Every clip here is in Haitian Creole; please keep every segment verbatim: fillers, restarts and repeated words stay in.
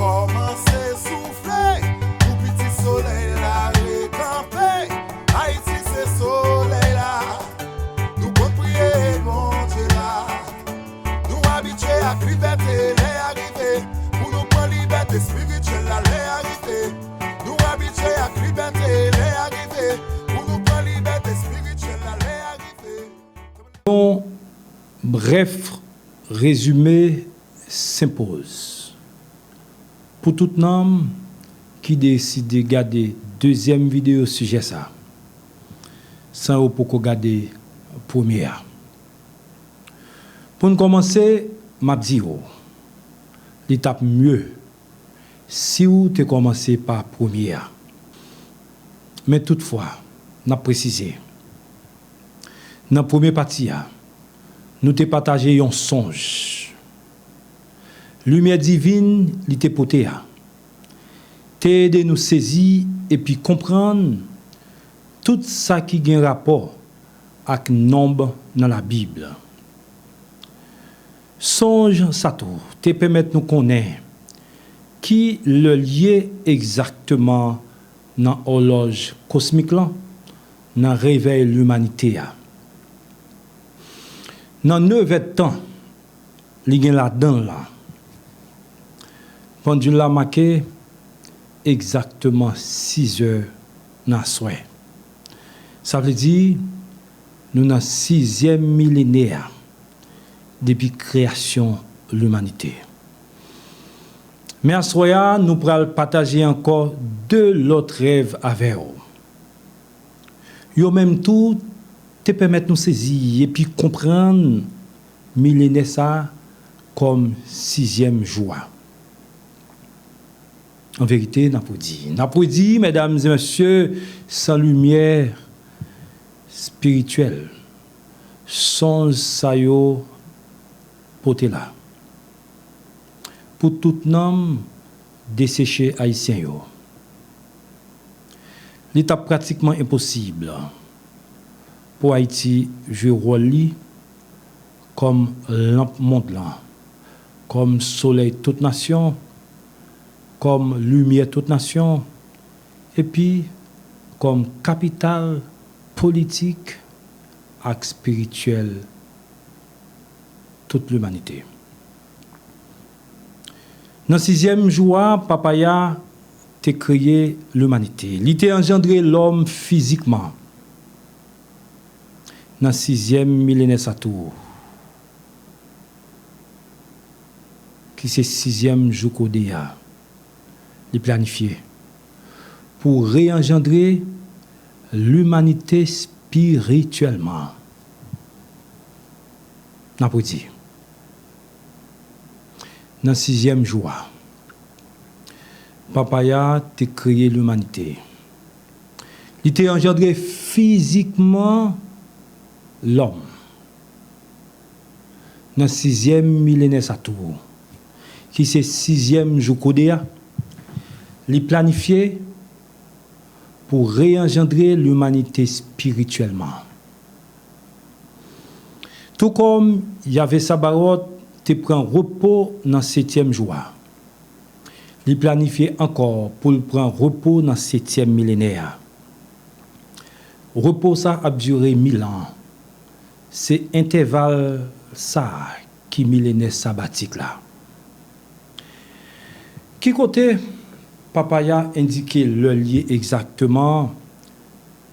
Kòmanse soufle pou piti solèy la rekanpe. Ayiti se solèy la. Nou konn priye Bondye la. Nou abitye ak libète lè a rive. Pou nou pran libète espirityèl la lè a rive. Nou abitye ak libète lè a rive. Pou nou pran libète espirityèl la lè a rive. Yon brèf rezime senpoz. Pou tout nanm ki deside gade dezyèm videyo sijè sa, san yo poko gade premye a. Pou n kòmanse, m ap di w, li t ap mye si w te kòmanse pa premye a. Men toutfwa, n ap presize, nan premye pati a, nou te pataje yon sonj. Limyè divin li te pote a te ede nou sezi epi konprann tout sa ki gen rapò ak nonb nan Labib. Sonj sa tou te pèmèt nou konnen ki lè l ye egzakteman nan òlòj kosmik lan, nan revèy limanite a. Nan nevèdtan li gen ladan l lan, pandil la make egzakteman sizè nan aswè. Sa vle di, nou nan sizyèm milenè a depi kreyasyon limanite. Men aswè a, nou pral pataje ankò de lòt rèv avè w. Yo menm tou te pèmèt nou sezi epi konprann milenè sa a kòm sizyèm jou a. An verite, n ap redi, n ap redi, medam e mesye, san limyè espirityèl, sonj sa yo pote la pou tout nanm deseche ayisyen yo. Li t ap pratikman enposib pou Ayiti jwe wòl li kòm lanp mond lan, kòm solèy tout nasyon, kòm limyè tout nasyon, epi kòm kapital politik ak espirityèl tout limanite. Nan sizyèm jou a, Papa a te kreye limanite. Li te anjandre lòm fizikman. Nan sizyèm milenè sa tou, ki se sizyèm jou kode a, li planifye pou reanjandre limanite espirityèlman. N ap redi, nan sizyèm jou a, Papa a te kreye limanite. Li te anjandre fizikman lòm. Nan sizyèm milenè sa tou, ki se sizyèm jou kode a, li planifye pou reanjandre limanite espirityèlman. Tou kòm Yahvé Sabaoth te pran repo nan setyèm jou a, li planifye ankò pou l pran repo nan setyèm milenè a. Repo sa ap dire mil an. Se entèval sa a ki milenè sabatik la. Ki kote Papa a endike lè l ye egzakteman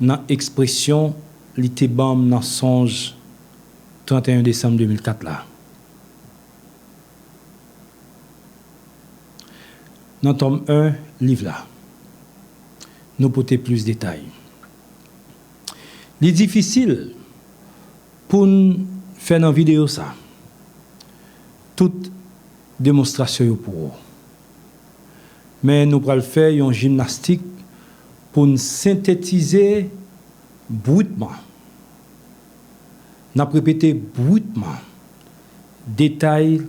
nan ekspresyon li te ban m nan sonj trannteyen desanm de mil kat la? Nan tòm en liv la, nou pote plis detay. Li difisil pou n fè nan videyo sa tout demonstrasyon yo pou ou. Men nou pral fè yon jimnastik pou n sentetize britman. N ap repete britman detay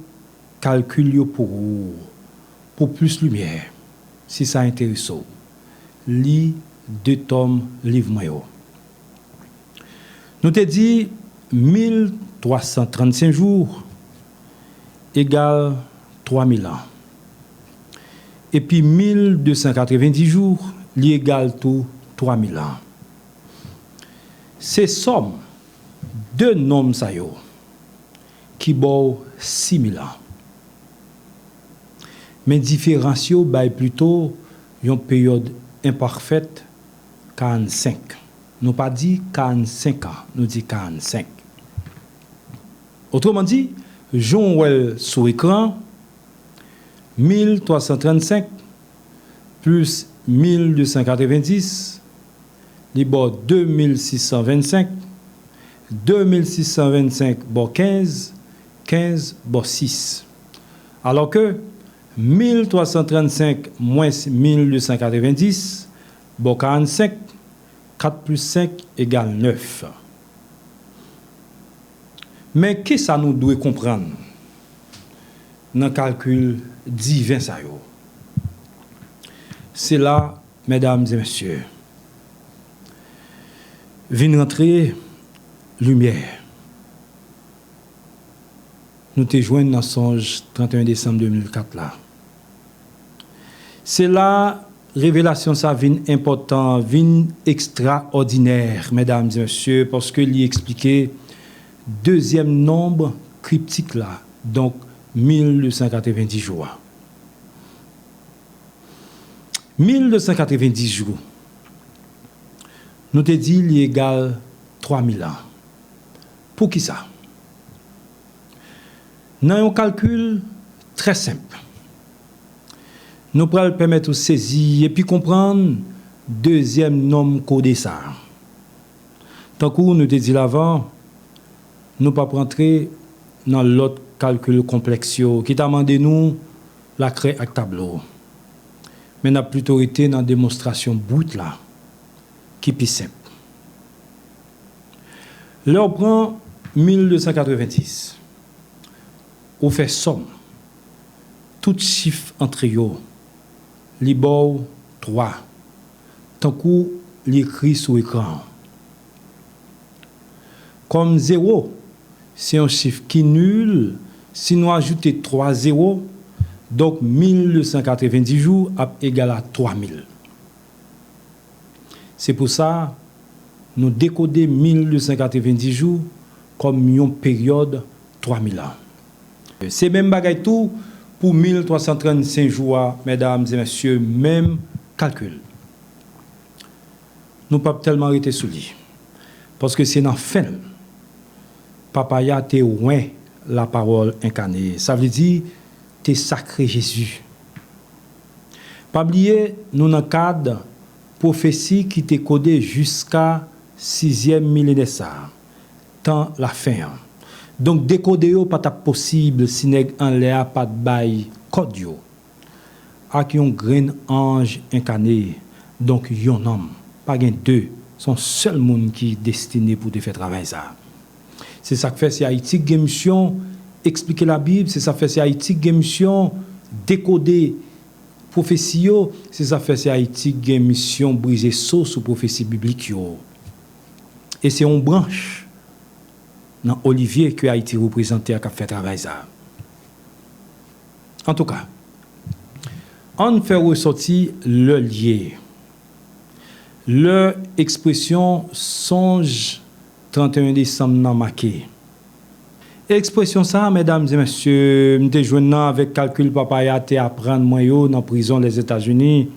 kalkil yo pou ou, pou plis limyè, si sa enterese w. Li de tòm liv mwen yo. Nou te di mil twa san trannsenk jou egal twa mil an. Epi mil de san katrevenndis jou, li egal tou twa mil an. Se sòm de nonm sa yo ki ba w sis mil an. Men diferans yo bay plito yon peryòd enpafèt, karannsenk. Nou pa di karannsenk an, nou di karannsenk. Otreman di, jan w wè l sou ekran, mil twa san trannsenk plis mil de san katrevenndis, li ba w de mil sis san vennsenk, de mil sis san vennsenk ba w kenz, kenz ba w sis. Alòske mil twa san trannsenk mwens mil de san katrevenndis ba w karannsenk, kat plis senk egal nèf. Men kisa nou dwe konprann nan kalkil diven sa yo? Se la, medam e mesye, vin rantre limyè nou te jwenn nan sonj trannteyen desanm de mil kat la. Se la revelasyon sa vin enpòtan, vin ekstraòdinè, medam e mesye, paske li eksplike dezyèm nonb kriptik la, donk mil de san katrevenndis jou a. Mil de san katrevenndis jou, nou te di li egal twa mil an. Poukisa? Nan yon kalkil trè senp, nou pral pèmèt ou sezi epi konprann dezyèm nonb kode sa a. Tankou nou te di l avan, nou p ap rantre nan lòt kalkil konplèks yo ki ta mande nou lakrè ak tablo. Men n ap plito rete nan demonstrasyon brit la, ki pi senp. Lè w pran mil de san katrevenndis, ou fè sòm tout chif antre yo, li ba w twa, tankou li ekri sou ekran an. Kòm zewo se yon chif ki nil, si nou ajoute twa zewo, donk mil de san katrevenndis jou ap egal a twa mil. Se pou sa, nou dekode mil de san katrevenndis jou kòm yon peryòd twa mil an. Se menm bagay tou pou mil twa san trannsenk jou a, medam e mesye, menm kalkil. Nou p ap tèlman rete sou li, paske se nan fen l, Papa a te wen Lapawòl enkane, sa vle di, te sakre Jezi. Pa bliye, nou nan kad pwofesi ki te kode jiska sizyèm milenè sa a, tan lafen an. Donk, dekode yo pa t ap posib si nèg anlè a pa t bay kòd yo ak yon grenn anj enkane, donk yon nonm, pa gen de, se yon sèl moun ki destine pou te fè travay sa a. Se sa k fè se Ayiti k gen misyon eksplike Labib, se sa k fè se Ayiti k gen misyon dekode pwofesi yo, se sa k fè se Ayiti k gen misyon brize so sou pwofesi biblik yo. E se yon branch nan olivye ke Ayiti reprezante a k ap fè travay sa a. Antouka, ann fè resòti lè l ye, lè ekspresyon sonj trannteyen desanm nan make. Ekspresyon sa a, medam e mesye, m te jwenn nan avèk kalkil papa a te aprann mwen yo nan prizon Lèzetazini,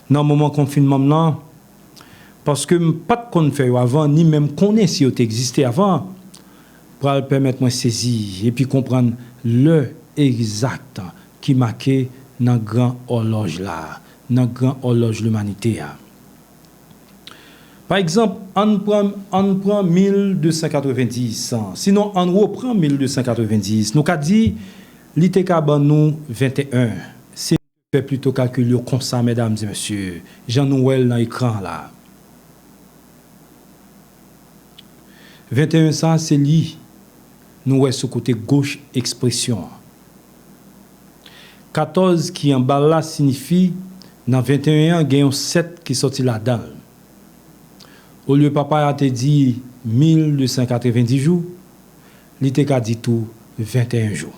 nan moman konfinman m nan, paske m pa t konn fè yo avan, ni menm konnen si yo te egziste avan, pral pèmèt mwen sezi epi konprann lè egzak ki make nan gran òlòj la, nan gran òlòj limanite a. Pa egzanp, ann pran, ann pran mil de san katrevenndis, sinon ann repran mil de san katrevenndis, nou ka di li te ka ban nou venteyen. Si fè plito kalkil yo konsa, medam e mesye, jan nou wè l nan ekran an la. Venteyen sa, se li nou wè sou kote goch ekspresyon an. Katòz ki anba l la siyifi nan venteyen an gen yon sèt ki sòti ladan l. Olye papa a te di mil de san katrevenndis jou, li te ka di tou venteyen jou.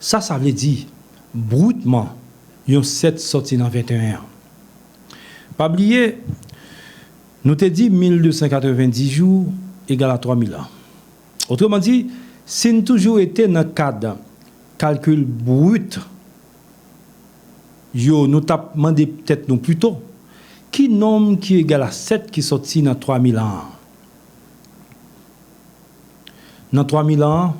Sa sa vle di, britman, yon sèt sòti nan venteyen an. Pa bliye, nou te di mil de san katrevenndis jou egal a twa mil an. Otreman di, si n toujou rete nan kad kalkil brit yo, nou t ap mande tèt nou pito, ki nonm ki egal a sèt ki sòti nan twa mil an? Nan twa mil an,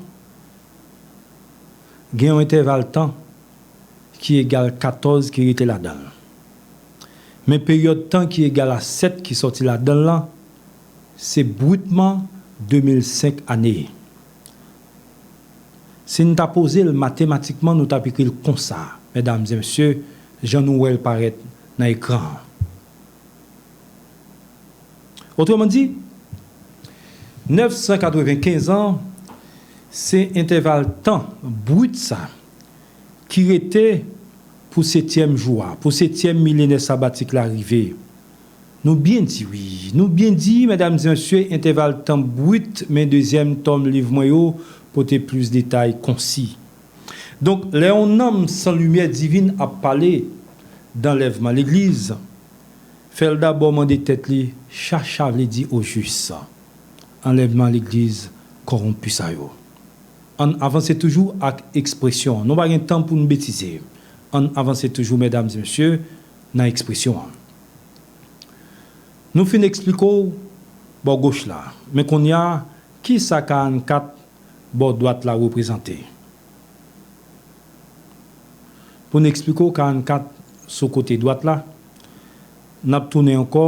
gen yon entèval tan ki egal katòz ki rete ladan l. Men peryòd tan ki egal a sèt ki sòti ladan l lan, se britman de mil senk ane. Si n ta poze l matematikman, nou t ap ekri l konsa, medam e mesye, jan nou wè l parèt nan ekran an. Otreman di, nèf san katrevenkenz an, se entèval tan brit sa ki rete pou setyèm jou a, pou setyèm milenè sabatik la rive. Nou byen di wi, nou byen di, medam e mesye, entèval tan brit, men dezyèm tòm liv mwen yo pote plis detay konsi. Donk, lè yon nanm san limyè divin ap pale d anlèvman legliz, fè l dabò mande tèt li, chacha vle di ojis anlèvman legliz kòwonpi sa yo. Ann avanse toujou ak ekspresyon an. Nou pa gen tan pou n betize. Ann avanse toujou, medam e mesye, nan ekspresyon an. Nou fin eksplike w bò goch la. Men kounye a, ki sa karannkat bò dwat la reprezante? Pou n eksplike w karannkat sou kote dwat la, n ap tounen ankò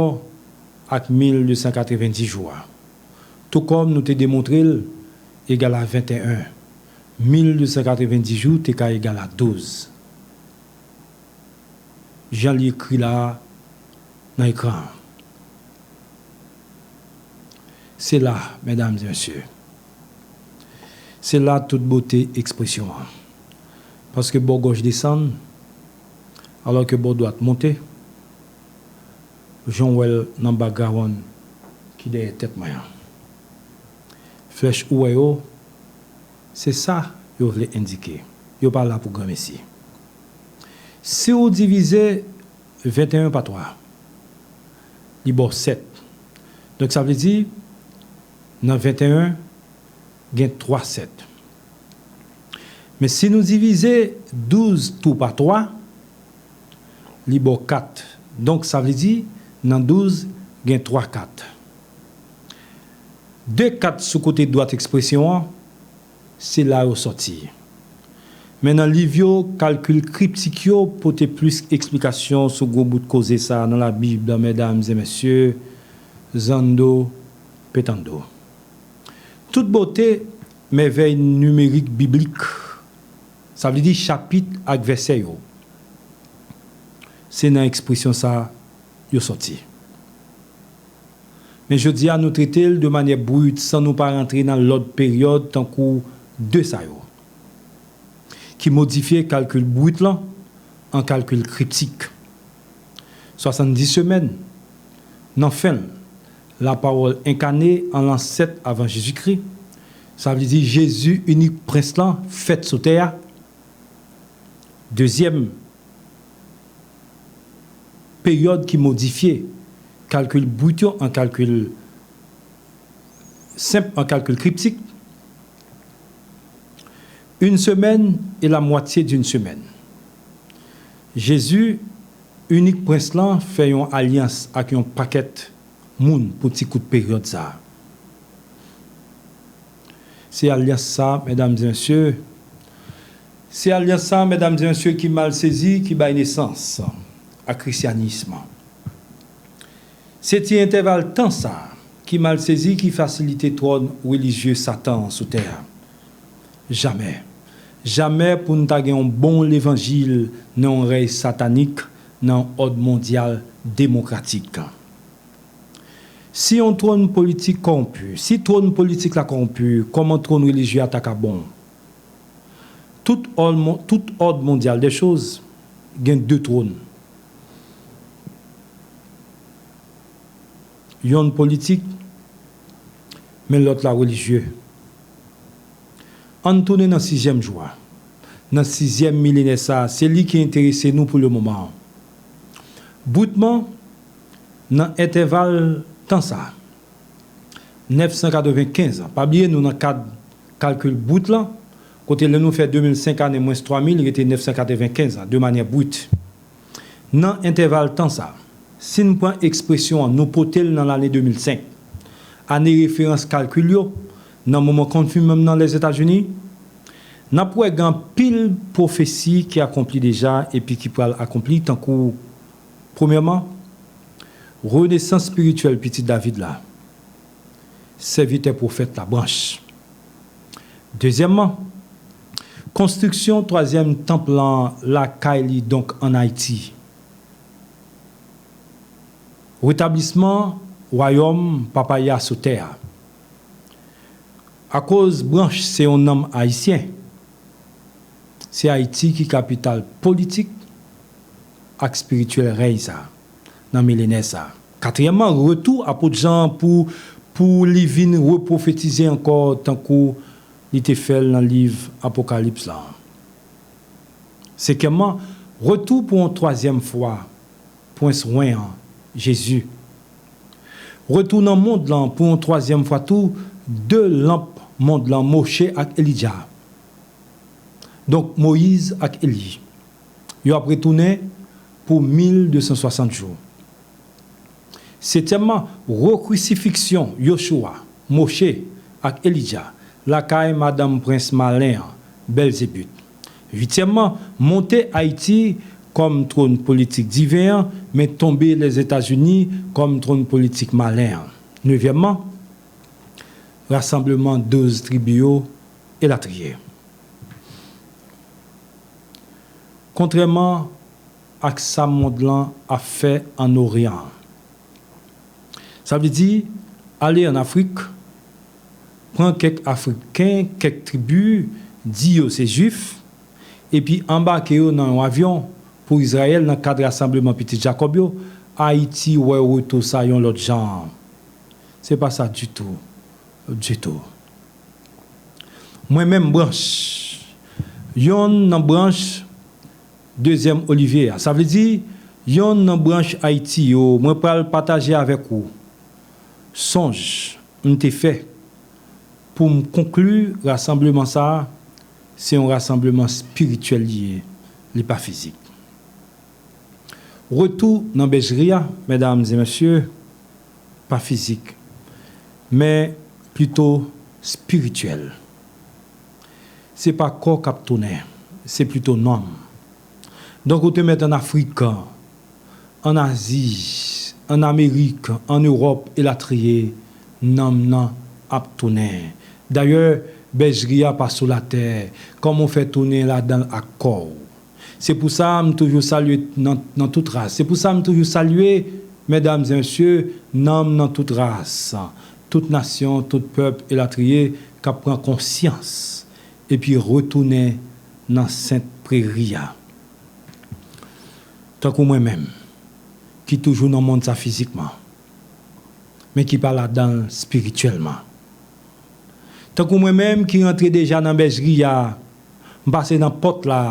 ak mil de san katrevenndis jou a. Tou kòm nou te demontre l egal a venteyen, mil de san katrevenndis jou te ka egal a douz. Jan li ekri la a nan ekran an. Se la, medam e mesye. Se la tout bote ekspresyon an. Paske bò gòch desann, alòske bò dwat monte, jan w wè l nan background ki dèyè tèt mwen an. Flèch ou wè yo, se sa yo vle endike. Yo pa la pou granmesi. Si w divize venteyen pa twa, li ba w sèt. Donk, sa vle di, nan venteyen, gen twa sèt. Men si nou divize douz tou pa twa, li ba w kat. Donk, sa vle di, nan douz, gen twa kat. De kat sou kote dwat ekspresyon an, se la yo sòti. Men nan liv yo, kalkil kriptik yo pote plis eksplikasyon sou gwo bout koze sa a nan Labib, medam e mesye, zando, petando. Tout bote, mèvèy nimerik biblik, sa vle di chapit ak vèsè yo, se nan ekspresyon sa a yo sòti. Men jodi a, nou trete l de manyè brit, san nou pa rantre nan lòd peryòd tankou de sa yo, ki modifye kalkil brit lan an kalkil kriptik. Swasanndis semèn, nan fen l, Lapawòl enkane an lan sèt avan Jezikri, sa vle di Jezi, inik prens lan, fèt sou tè a. Dezyèm peryòd ki modifye kalkil brit yo an kalkil senp, an kalkil kriptik. Une semaine et la moitié d'une semaine. Jezi, inik prens lan, fè yon alyans ak yon pakèt moun pou ti kout peryòd sa a. Se alyans sa, medam e mesye, se alyans sa, medam e mesye, ki mal sezi, ki bay nesans a krisyanis. Se ti entèval tan sa a ki mal sezi ki fasilite twòn relijye Satan an sou tè a. Jamè, jamè pou n ta gen yon bon levanjil nan yon rèy satanik, nan yon òd mondyal demokratik. Si yon twòn politik kòwonpi, si twòn politik la kòwonpi, kòman twòn relijye a ta ka bon? Tout òd mon-, tout òd mondyal dè choz gen de twòn. Yonn politik, men lòt la relijye. Ann tounen nan sizyèm jou a. nan sizyèm milenè sa a, se li ki enterese nou pou lemoman an. Boutman, nan entèval tan sa a, nèf san katrevenkenz an, pa bliye nou nan kad kalkil brit lan, kote lè nou fè de mil senk ane mwens twa mil, rete nèf san katrevenkenz an, de manyè brit. Nan entèval tan sa, si n pran ekspresyon an, nou pote l nan lane de mil senk, ane referans kalkil yo, nan moman konfinman nan Lèzetazini, n ap wè gen anpil pwofesi ki akonpli deja epi ki pral akonpli, tankou, premyèman, renesans espirityèl Pitit David la, sèvitè pwofèt la, branch. Dezyèmman, konstriksyon twazyèm tanp lan lakay li, donk ann Ayiti. Retablisman wayòm Papa a sou tè a. Akoz branch se yon nanm ayisyen, se Ayiti ki kapital politik ak espirityèl rèy sa a, nan milenè sa a. Katriyèmman, retou Apot Jan pou, pou li vin repwofetize ankò tankou li te fè l nan liv Apokalips la. Senkyèmman, retou pou yon twazyèm fwa Prens Wen an, Jezi. Retou nan mond lan pou yon twazyèm fwa tou, de lanp mond lan, Moche ak Elija. Donk, Moyiz ak Eli. Yo ap retounen pou mil de san swasant jou. Setyèmman, rekrisifiksyon Yochwa, Moche ak Elija lakay madanm prens malen an, Bèlzebib. Uityèmman, monte Ayiti kòm twòn politik diven an, men tonbe Lèzetazini kòm twòn politik malen an. Nevyèmman, rasanbleman douz tribi yo, elatriye. Kontrèman ak sa mond lan ap fè ann Oryan an, sa vle di, ale ann Afrik, pran kèk Afriken, kèk tribi, di yo se Jwif, epi anbake yo nan yon avyon pou Izrayèl nan kad rasanbleman pitit Jakòb yo, Ayiti wè retou sa yon lòt jan. Se pa sa ditou, ditou. Mwen menm branch, yonn nan branch dezyèm olivye a, sa vle di, yonn nan branch Ayiti yo, mwen pral pataje avèk ou sonj m te fè pou m konkli rasanbleman sa a, se yon rasanbleman espirityèl li ye, li pa fizik. Retou nan bèjri a, medam e mesye, pa fizik, men plito espirityèl. Se pa kò k ap tounen, se plito nanm. Donk, ou te mèt ann Afrik, ann Azi, ann Amerik, ann Ewòp, elatriye, nanm nan ap tounen. Dayè, bèjri a pa sou latè, kòman w fè tounen ladan l ak kò w? Se pou sa m toujou salye nan, nan tout ras. Se pou sa m toujou salye, medam e mesye, nanm nan tout ras, tout nasyon, tout pèp, elatriye, k ap pran konsyans, epi retounen nan sent preri a. Tankou mwen menm, ki toujou nan mond sa fizikman, men ki pa ladan l espirityèlman. Tankou mwen menm ki rantre deja nan bèjri a, m pase nan pòt la,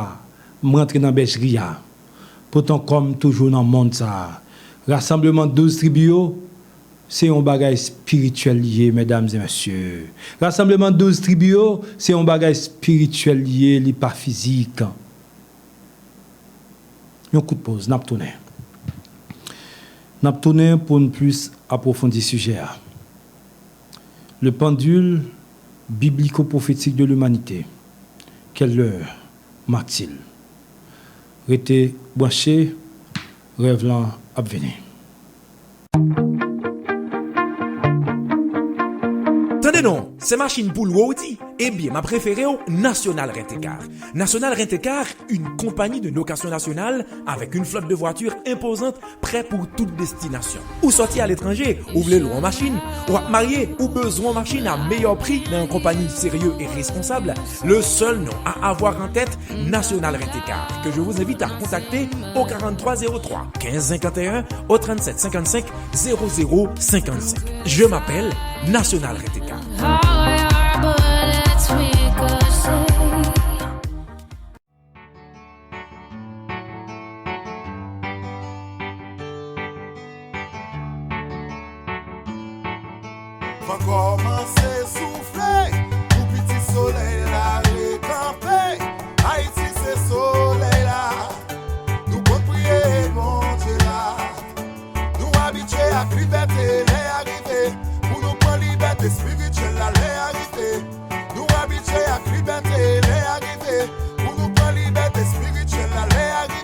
m rantre nan bèjri a. Poutan kò m toujou nan mond sa a. Rasanbleman douz tribi yo, se yon bagay espirityèl li ye, medam e mesye. Rasanbleman douz tribi yo, se yon bagay espirityèl li ye, li pa fizik. Yon kout poz, n ap tounen. N ap tounen pou n plis apwofondi sijè a. Le pendule biblico-prophétique de l'humanité. Quelle heure marque-t-il? Rete branche, rèv lan ap vini. Tande non, se machin pou lwe w di? Ebyen, m ap refere w Nasyonal Rent-A-Car. National Rent-A-Car, une compagnie de location nationale avec une flotte de voitures imposante, prêt pour toute destination. Ou sòti aletranje, ou vle lwe yon machin, w ap marye, ou bezwen yon machin à meilleur prix nan yon konpayi serye e responsab, le seul nom à avoir en tête, National Rent-A-Car, que je vous invite à contacter au quarante-trois zéro trois quinze cinquante et un, au trente-sept cinquante-cinq zéro zéro cinquante-cinq. Je m'appelle National Rent-A-Car. All our bullets ricochet. Van kòmanse soufle pou piti solèy la rekanpe. Ayiti se solèy la. Nou konn priye Bondye la. Nou abitye ak libète lè a rive. Pou nou pran libète espirityèl la lè a rive. Nou abitye ak libète lè a rive. Pou nou pran libète espirityèl la lè a rive.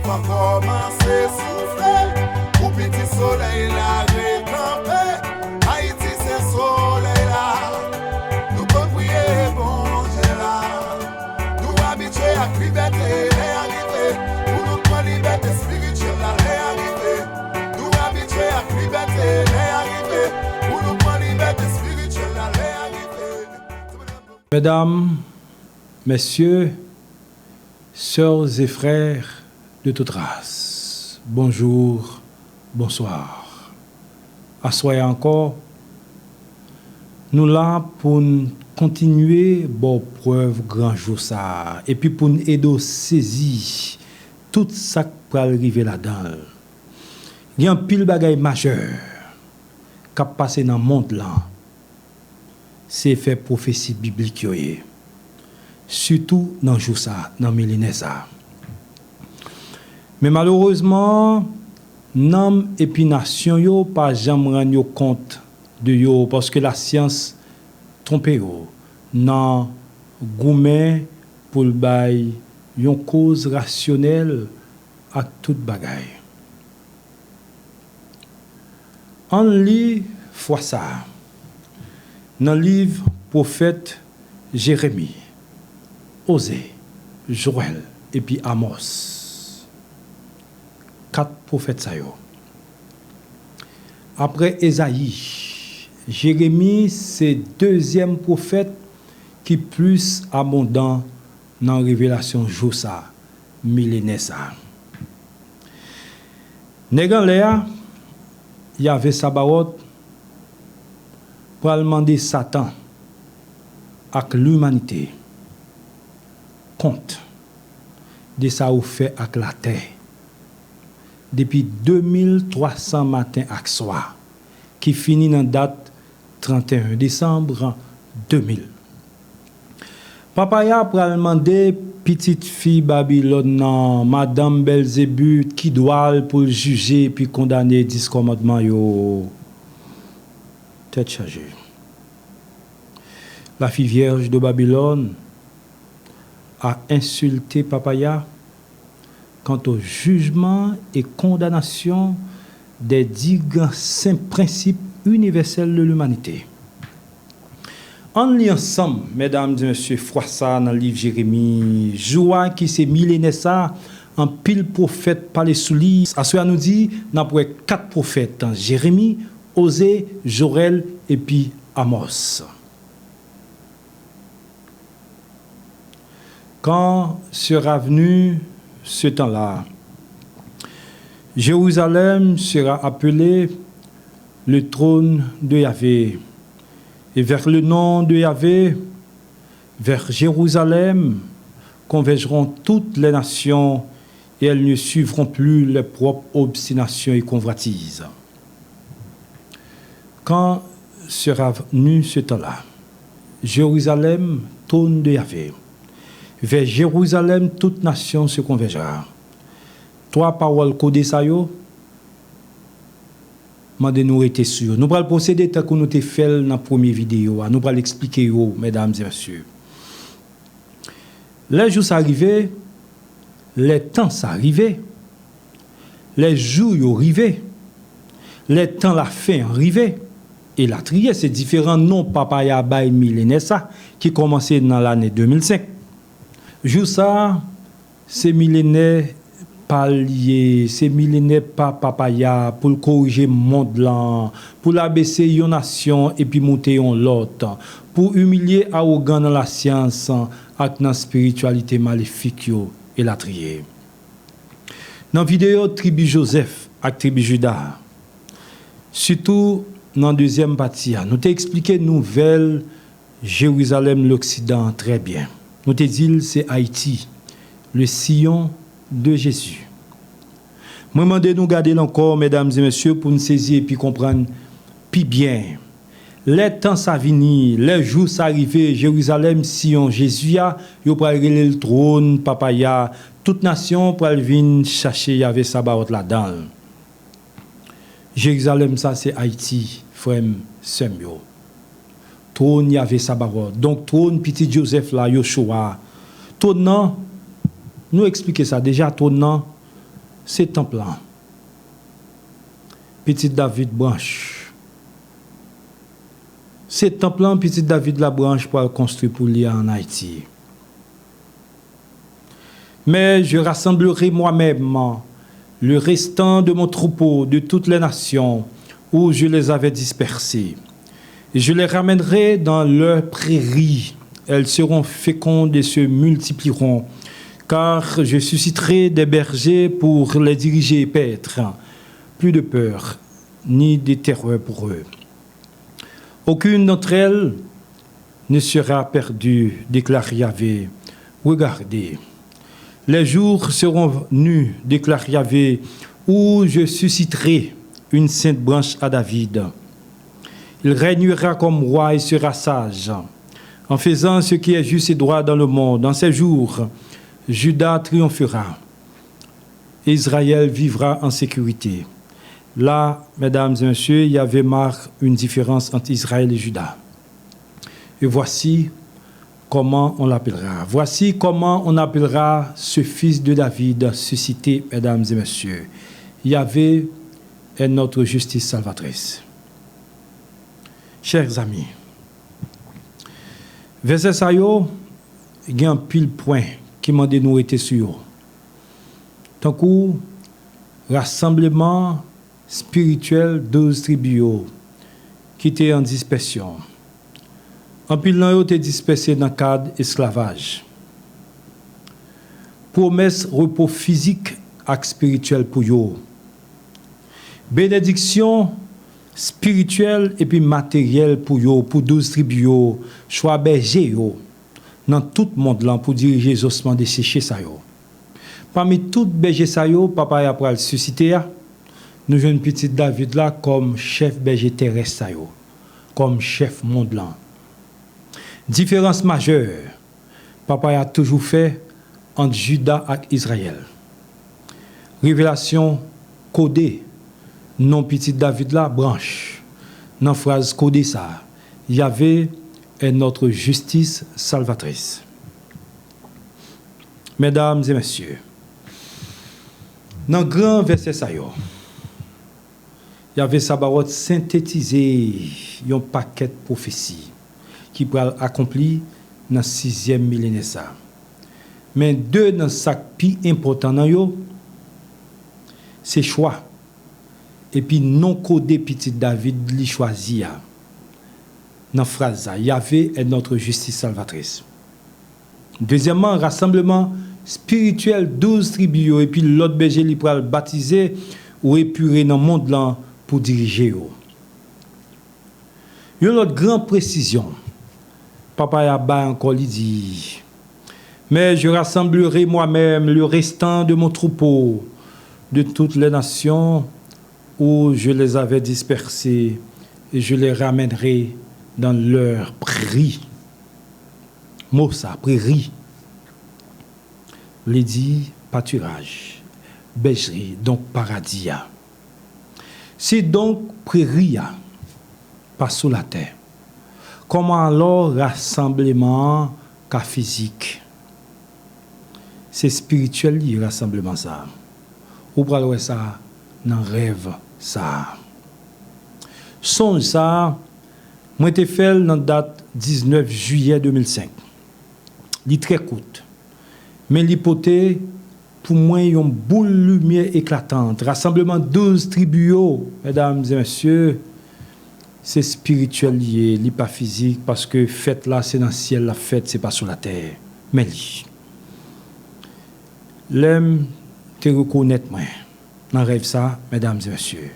Van kòmanse soufle pou piti solèy la rekanpe. Ayiti se solèy la. Nou konn priye Bondye la. Nou abitye ak libète lè a rive. Pou nou pran libète espirityèl la lè a rive. Nou abitye ak libète lè a rive. Pou nou pran libète espirityèl la lè a rive. Medam, mesye, sè e frè de tout ras, bonjou, bonswa. Aswè a ankò, nou la pou n kontinye ba w prèv gran jou sa a, epi pou n ede w sezi tout sa k pral rive ladan l. Gen anpil bagay majè k ap pase nan mond lan. Se efè pwofesi biblik yo ye, sitou nan jou sa, nan milenè sa. Men malerezman, nanm epi nasyon yo pa janm rann yo kont de yo, paske lasyans twonpe yo nan goumen pou l bay yon koz rasyonèl ak tout bagay. Ann li fwa sa a nan liv pwofèt Jeremi, Oze, Jowèl epi Amòs. Kat pwofèt sa yo. Apre Ezayi, Jeremi se dezyèm pwofèt ki plis abondan nan revelasyon jou sa, milenè sa. Nèg anlè a, Yahvé Sabaot, pral mande Satan ak limanite kont de sa ou fè ak latè depi de mil twa san maten ak swa, ki fini nan dat trannteyen desanm de mil. Papaya pral mande pitit fi Babilòn nan, madanm Bèlzebib, ki dwa l pou l jije epi kondane dis kòmandman yo. Tèt chaje. La fille vierge de Babylone a insulté Papaya quant au jugement et condamnation des dix grands saints principes universels de l'humanité. Ann li ansanm, medam e mesye, fwa sa nan liv Jeremi, jou a ki se milenè sa, anpil pwofèt pale sou li. Aswè a nou di, n ap wè kat pwofèt, Jeremi, Oze, Jowèl epi Amòs. Quand sera venu ce temps-là, Jérusalem sera appelé le trône de Yahvé. Et vers le nom de Yahvé, vers Jérusalem, convergeront toutes les nations et elles ne suivront plus leurs propres obstinations et convoitises. Quand sera venu ce temps-là, Jérusalem, trône de Yahvé. Vers Jérusalem, toute nation se convergera. Twa pawòl kode sa yo, mande nou rete sou yo. Nou pral pwosede tankou nou te fè l nan premye videyo a. Nou pral eksplike yo, medam e mesye. Lè jou sa rive, lè tan sa rive, lè jou yo rive, lè tan lafen an rive, elatriye, se diferan non Papaya bay milenè sa ki kòmanse nan lane de mil senk. Jou sa, se milenè pa l ye, se milenè pa Papaya pou l korije mond lan, pou l abese yon nasyon epi moute yon lòt, pou imilye awogan nan lasyans ak nan espirityalite malefik yo, elatriye. Nan videyo tribi Jozèf ak tribi Jida, sitou nan dezyèm pati a, nou te eksplike nouvèl Jerizalèm loksidan an trè byen. Nou te di l se Ayiti, le Sion de Jésus. Mwen mande nou gade l ankò, medam e mesye, pou n sezi epi konprann pi byen. Lè tan sa vini, lè jou sa rive, Jerizalèm, Siyon Jezi a, yo pral rele l twòn Papa a, tout nasyon pral vin chache Yave Sabawòt ladan l. Jerizalèm sa se Ayiti, frè m, sè m yo. Twòn Yave Sabawòt. Donk, twòn pitit Jozèf la, Yochwa. Twòn nan, nou eksplike sa deja, twòn nan, se tanp lan. Pitit David branch. Se tanp lan, pitit David la branch pral konstwi pou li a ann Ayiti. Mais je rassemblerai moi-même le restant de mon troupeau de toutes les nations où je les avais dispersés. Et je les ramènerai dans leurs prairies. Elles seront fécondes et se multiplieront, car je susciterai des bergers pour les diriger et paître. Plus de peur, ni de terreur pour eux. Aucune d'entre elles ne sera perdue, déclare Yahvé. Regardez, les jours seront venus, déclare Yahvé, où je susciterai une sainte branche à David. Il régnera comme roi et sera sage, en faisant ce qui est juste et droit dans le monde. En ces jours, Juda triomphera et Israël vivra en sécurité. Là, mesdames et messieurs, Yahvé marque une différence entre Israël et Juda. Et voici comment on l'appellera. Voici comment on appellera ce fils de David suscité, mesdames et messieurs. Yahvé est notre justice salvatrice. Chers amis, vèsè sa yo gen anpil pwen ki mande nou rete sou yo. Tankou rasanbleman espirityèl douz tribi yo ki te an dispèsyon. Anpil nan yo te dispèse nan kad esklavaj. Pwomès repo fizik ak espirityèl pou yo. Benediksyon espirityèl epi materyèl pou yo, pou douz tribi yo, chwa bèje yo nan tout mond lan pou dirije zosman deseche sa yo. Pami tout bèje sa yo, Papa a pral sisite a, nou jwenn pitit David la kòm chèf bèje terès sa yo, kòm chèf mond lan. Diferans majè Papa a toujou fè ant Jida ak Izrayèl. Revelasyon kode non pitit David la, branch, nan fraz kode sa, Yahvé est notre justice salvatrice. Medam e mesye, nan gran vèsè sa yo, Yahvé Sabawòt sentetize yon pakèt pwofesi ki pral akonpli nan sizyèm milenè sa. Men de nan sa k pi enpòtan nan yo, se chwa epi non kode pitit David li chwazi a. Nan fraz sa, Yahvé est notre justice salvatrice. Dezyèmman, rasanbleman espirityèl douz tribi yo epi lòt bèje li pral batize ou epire nan mond lan pou dirije yo. Yon lòt gran presizyon Papa a bay ankò, li di, Mais je rassemblerai moi-même le restant de mon troupeau de toutes les nations où je les avais dispersés, et je les ramènerai dans leurs prairies. Mo sa, preri, li di patiraj, bèjri, donk paradi a. Si donk preri a pa sou latè, kòman alò rasanbleman an ka fizik? Se espirityèl li ye, rasanbleman sa a. Ou pral wè sa nan rèv sa a. Sonj sa a, mwen te fè l nan dat diznèf jiyè de mil senk. Li trè kout, men li pote pou mwen yon boul limyè eklatant. Rasanbleman douz tribi yo, medam e mesye, se espirityèl li ye, li pa fizik, paske fèt la se nan syèl l ap fèt, se pa sou latè. Men li. Lè m te rekonèt mwen nan rèv sa, medam e mesye,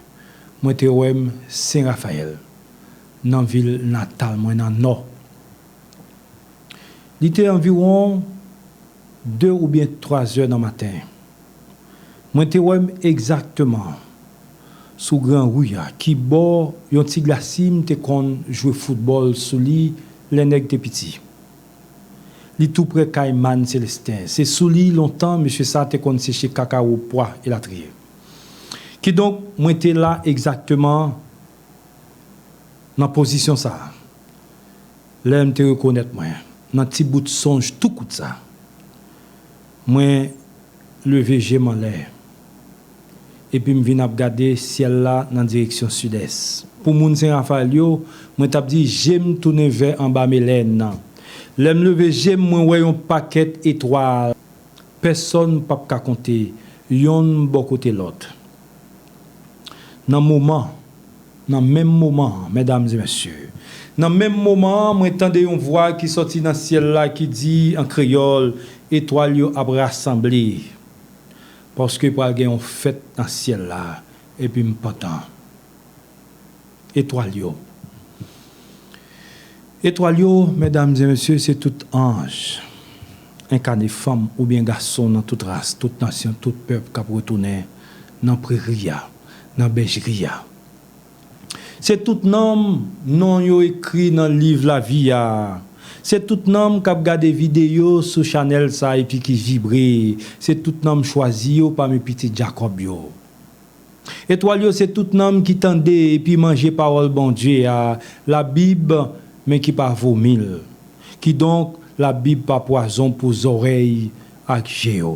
mwen te wè m Sen Rafayèl, nan vil natal mwen nan Nò. Li te anviwon de oubyen twa zè nan maten. Mwen te wè m egzakteman Sou Gran Ri a, ki bò yon ti glasi m te konn jwe foutbòl sou li lè nèg te piti. Li tou prè kay Man Selesten. Se sou li lontan mesye sa a te konn seche kakawo, pwa, elatriye. Kidonk, mwen te la egzakteman nan pozisyon sa a. Lè m te rekonèt mwen nan ti bout sonj tou kout sa, mwen leve je m anlè, epi m vin ap gade syèl la nan direksyon sidès. Pou moun Sen Rafayèl yo, mwen t ap di je m tounen vè anba melèn nan. Lè m leve je m, mwen wè yon pakèt etwal. Pèsonn p ap ka konte, yonn bò kote lòt. Nan moman, nan menm moman an, medam e mesye, nan menm moman an, mwen tande yon vwa ki sòti nan syèl la ki di an kreyòl, etwal yo ap rasanble, paske pral gen yon fèt nan syèl la, epi m pantan. Etwal yo. Etwal yo, medam e mesye, se tout anj enkane fanm oubyen gason nan tout ras, tout nasyon, tout pèp k ap retounen nan preri a, nan bèjri a. Se tout nanm non yo ekri nan liv lavi a. Se tout nanm k ap gade videyo sou chanèl sa epi ki vibre. Se tout nanm chwazi yo pami pitit Jakòb yo. Etwal yo se tout nanm ki tande epi manje pawòl Bondye a, Labib, men ki pa vomi l. Kidonk, Labib pa pwazon pou zòrèy ak je yo.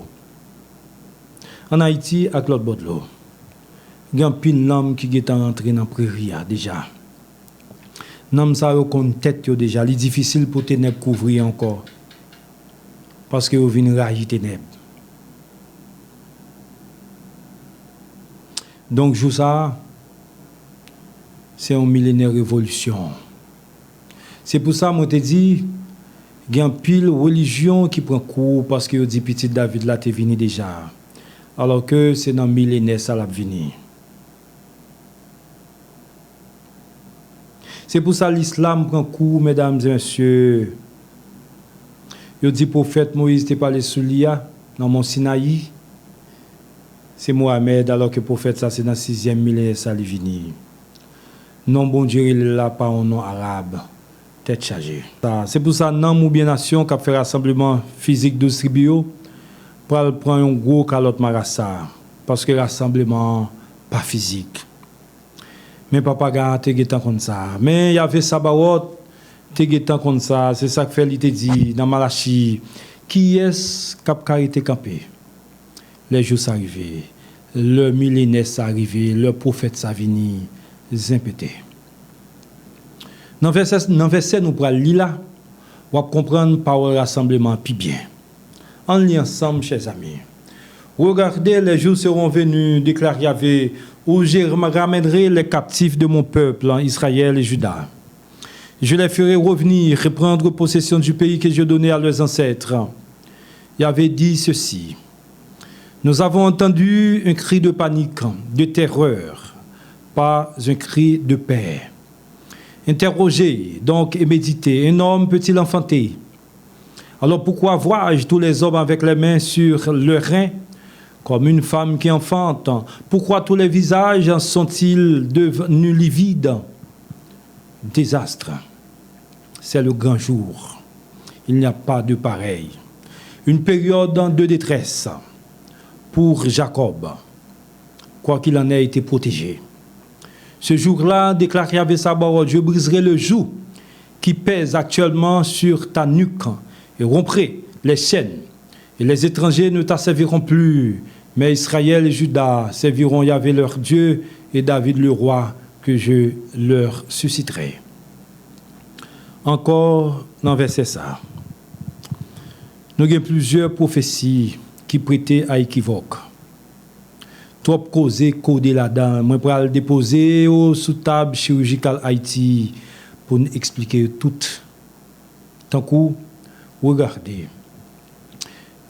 Ann Ayiti ak lòt bò dlo, gen anpil nanm ki gentan rantre nan preri a deja. Nanm sa yo konn tèt yo deja, li difisil pou tenèb kouvri yo ankò, paske yo vin rayi tenèb. Donk, jou sa a, se yon milenè revolisyon. Se pou sa mwen te di, gen anpil relijyon ki pran kou paske yo di pitit David la te vini deja, alòke se nan milenè sa l ap vini. Se pou sa lislam pran kou, medam e mesye. Yo di pwofèt Moyiz te pale sou li a nan Mòn Sinayi, se Mohamèd, alòke pwofèt sa se nan sizyèm milenè sa li vini. Non Bondye rele l la pa yon non arab. Tèt chaje. Sa, se pou sa nanm oubyen nasyon k ap fè rasanbleman fizik douz tribi yo pral pran yon gwo kalòt marasa, paske rasanbleman an pa fizik. Men Papa Ga te gentan konn sa. Men Yave Sabawòt te gentan konn sa. Se sa k fè li te di nan Malachi, kiyès k ap ka rete kanpe lè jou sa rive, lè milenè sa rive, lè pwofèt sa vini? Zen pete. Nan vèsè, nan vèsè nou pral li la, w ap konprann pawòl rasanbleman an pi byen. Ann li ansanm, chè zanmi. Regardez, les jours seront venus, déclare Yahvé, où je ramènerai les captifs de mon peuple, Israël et Juda. Je les ferai revenir et prendre possession du pays que je donnais à leurs ancêtres. Yahvé dit ceci. Nous avons entendu un cri de panique, de terreur, pas un cri de paix. Interrogez donc et méditez, un homme peut-il enfanter? Alors pourquoi vois-je tous les hommes avec les mains sur leurs reins, comme une femme qui enfante? Pourquoi tous les visages sont-ils devenus livides? Désastre. C'est le grand jour. Il n'y a pas de pareil. Une période de détresse pour Jacob, quoiqu'il en ait été protégé. Ce jour-là, déclare Yahvé Sabaoth, je briserai le joug qui pèse actuellement sur ta nuque et romprai les chaînes. Et les étrangers ne t'asserviront plus, mais Israël et Juda serviront Yahvé leur Dieu et David le roi que je leur susciterai. Ankò nan vèsè sa, nou gen plizyè pwofesi ki prete a ekivòk. Twòp koze kode ladan, mwen pral depoze yo sou tab Chirijikal Ayiti pou n eksplike yo tout. Tankou, regardez,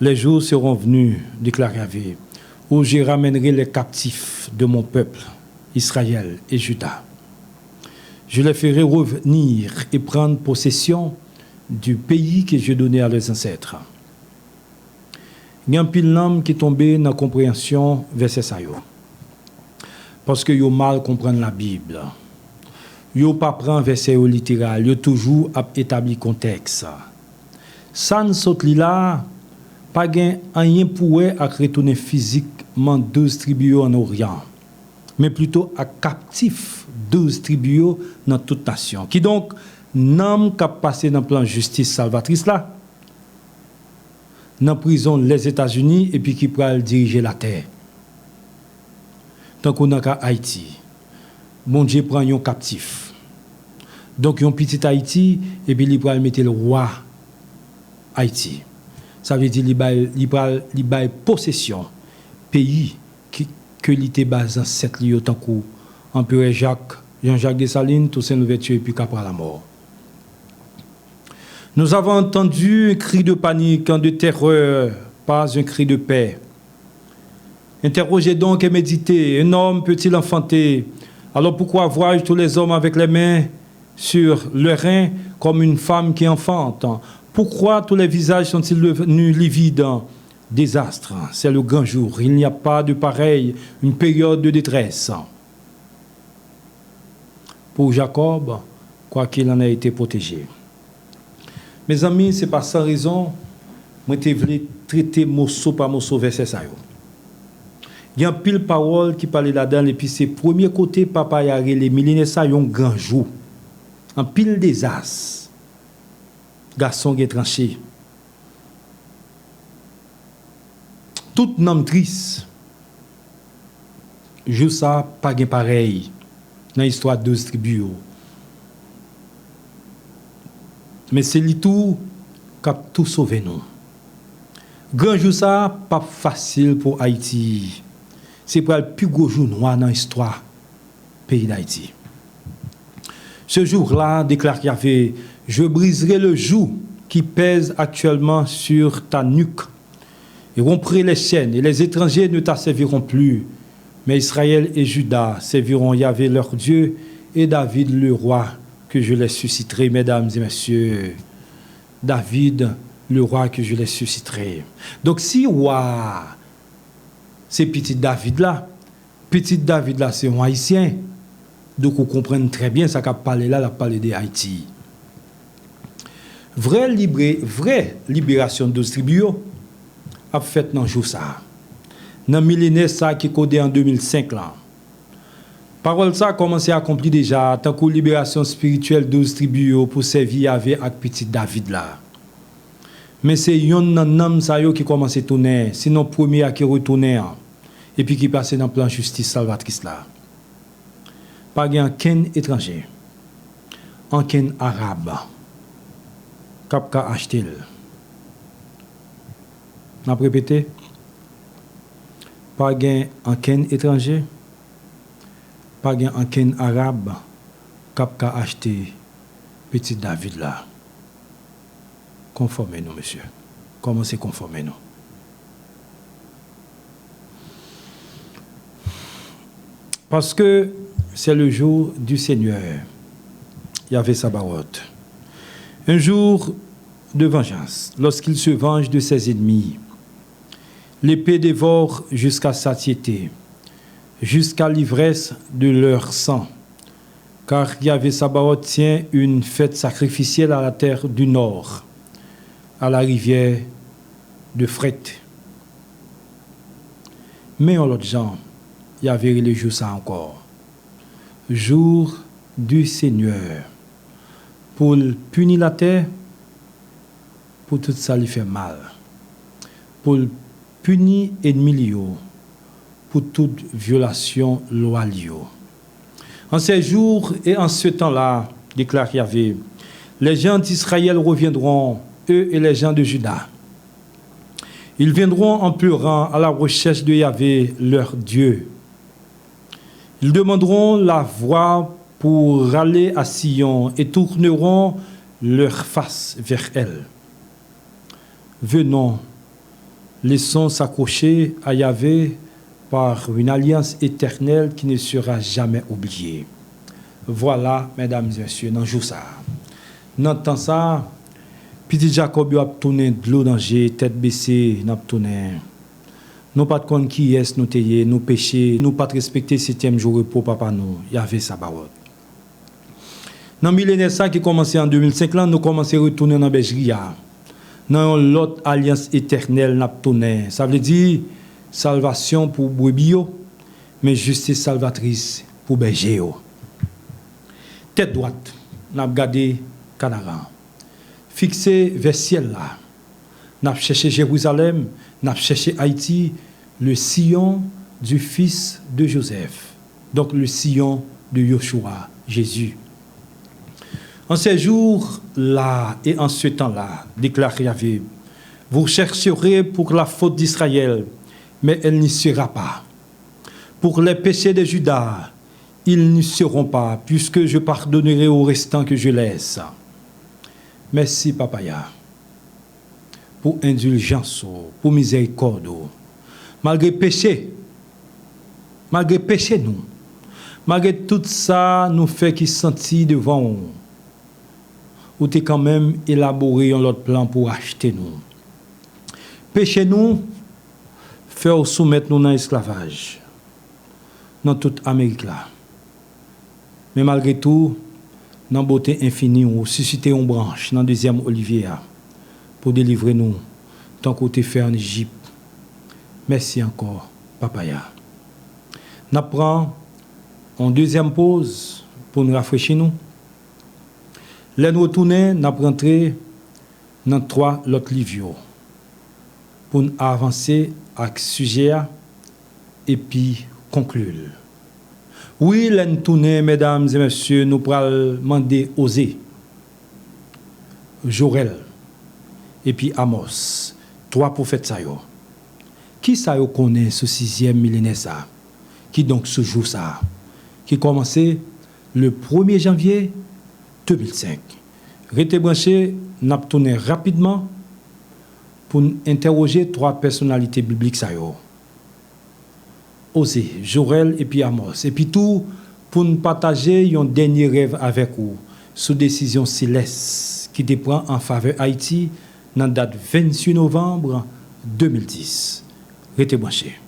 les jours seront venus, déclare Yahvé, où je ramènerai les captifs de mon peuple, Israël et Juda. Je les ferai revenir et prendre possession du pays que je donnais à leurs ancêtres. Gen anpil nanm ki tonbe nan konpreyansyon vèsè sa yo. Paske yo mal konprann Labib. Yo pa pran vèsè yo literal, yo toujou ap etabli kontèks. Sa n sot li la a pa gen anyen pou wè ak retounen fizikman douz tribi yo ann Oryan, men plito ak kaptif douz tribi yo nan tout nasyon. Kidonk, nanm k ap pase nan plan jistis salvatris la, nan prizon Lèzetazini epi ki pral dirije latè. Tankou nan ka Ayiti, Bondye pran yon kaptif. Donk, yon pitit Ayiti, epi li pral mete l wa Ayiti. Sa vle di li bay, li pral, li bay posesyon peyi ki, ke li te ba zansèt li yo, tankou Anperè Jak, Jean-Jacques Dessalines, Toussaint Louverture epi Capra Lamort. Nous avons entendu un cri de panique, de terreur, pas un cri de paix. Interrogez donc et méditez. Un homme peut-il enfanter? Alors pourquoi vois-je tous les hommes avec les mains sur leurs reins comme une femme qui enfante? Pourquoi tous les visages sont-ils devenus livides? Désastre, c'est le grand jour. Il n'y a pas de pareil, une période de détresse. Pour Jacob, quoiqu'il en ait été protégé. Mezanmi, se pa san rezon mwen te vle trete moso pa moso vèsè sa yo. Gen anpil pawòl ki pale ladan l, epi se premye kote papa y a rele milenè sa yon gran jou. Anpil dezas. Gason gen tranche. Tout nanm tris. Jou sa a pa gen parèy nan istwa douz tribi yo. Men se li tou k ap tou sove nou. Gran jou sa a p ap fasil pou Ayiti. Se pral pi gwo jou nwa nan istwa peyi Dayiti. Ce jour-là, déclare Yahvé, je briserai le joug qui pèse actuellement sur ta nuque, et romprai les chaînes, et les étrangers ne t'asserviront plus, mais Israël et Juda serviront Yahvé leur Dieu, et David le roi que je les susciterai, mesdames et messieurs, David, le roi que je les susciterai. Donk, si wa a se pitit David la, pitit David la se yon Ayisyen. Donk, ou konprann trè byen sa k ap pale la, l ap pale de Ayiti. Vrè libre, vrè liberasyon douz tribi yo ap fèt nan jou sa a, nan milenè sa a ki kode an de mil senk lan. Pawòl sa a kòmanse akonpli deja, tankou liberasyon espirityèl douz tribi yo pou sèvi Yahvé ak pitit David la. Men se yonn nan nanm sa yo ki kòmanse tounen, sinon premye a ki retounen an, epi ki pase nan plan jistis salvatris la. Pa gen ankenn etranje, ankenn Arab k ap ka achte l. M ap repete, pa gen ankenn etranje, pa gen ankenn Arab k ap ka achte pitit David la. Konfòme nou, mesye. Kòmanse konfòme nou. Parce que c'est le jour du Seigneur, Yahvé Sabaoth. Un jour de vengeance, lorsqu'il se venge de ses ennemis. L'épée dévore jusqu'à satiété, jusqu'à l'ivresse de leur sang. Car Yahvé Sabaoth tient une fête sacrificielle à la terre du nord, à la rivière d'Euphrate. Men yon lòt jan, Yahvé rele jou sa ankò. Jour du Seigneur. Pou l pini latè, pou tout sa li fè mal, pou l pini ènmi li yo, pou tout vyolasyon lwa li yo. En ces jours et en ce temps-là, déclare Yahvé, les gens d'Israël reviendront, eux et les gens de Juda. Ils viendront en pleurant à la recherche de Yahvé, leur Dieu. Ils demanderont la voie pour râler à Sion et tourneront leur face vers elle. Venons, laissons s'accrocher à Yahvé par une alliance éternelle qui ne sera jamais oubliée. Vwala, medam e mesye, nan jou sa a, nan tan sa a, pitit Jakòb yo ap tounen dlo nan je, tèt bese, n ap tounen. Nou pa t konn kiyès nou te ye, nou peche, nou pa t respekte setyèm jou repo Papa nou, Yahvé Sabaot. Nan milenè sa ki kòmanse an de mil senk lan, nou kòmanse retounen nan bèjri a. Nan yon lòt alyans etènèl n ap tounen. Sa vle di, salvasyon pou brebi yo, men jistis salvatris pou bèje yo. Tèt dwat, n ap gade Kanaran. Fikse vè syèl la. N ap chèche Jerizalèm, n ap chèche Ayiti, le Sion du Fils de Joseph, donc le Sion de Yoshua, Jésus. En ces jours-là et en ce temps-là, déclare Yahvé, vous chercherez pour la faute d'Israël, mais elle n'y sera pas. Pour les péchés de Juda, ils n'y seront pas, puisque je pardonnerai au restant que je laisse. Mèsi, Papa Yah, pou endiljans ou, pou mizèrikòd ou. Malgre peche, malgre peche nou, malgre tout sa nou fè ki santi devan ou, ou te kanmenm elabore yon lòt plan pou achte nou. Peche nou fè w soumèt nou nan esklavaj nan tout Amerik la. Men malgre tou, nan bote enfini w, ou sisite yon branch nan dezyèm olivye a pou delivre nou, tankou w te fè an Ejip. Mèsi ankò, Papa Yah. N ap pran yon dezyèm poz pou n rafrechi nou. Lè n retounen, n ap rantre nan twa lòt liv yo pou n avanse ak sijè a epi konkli l. Wi, lè n tounen, medam e mesye, nou pral mande Oze, Jorèl, epi Amòs, twa pwofèt sa yo. Kisa yo konnen sou sizyèm milenè sa a, kidonk sou jou sa a, ki kòmanse le premye janvye de mil senk? Rete branche, n ap tounen rapidman pou n entèwoje twa pèsonalite biblik sa yo, Oze, Jorèl epi Amòs, epi tou pou n pataje yon dènye rèv avèk ou sou desizyon selès ki te pran an favè Ayiti nan dat vennsis novanm de mil dis. Rete branche.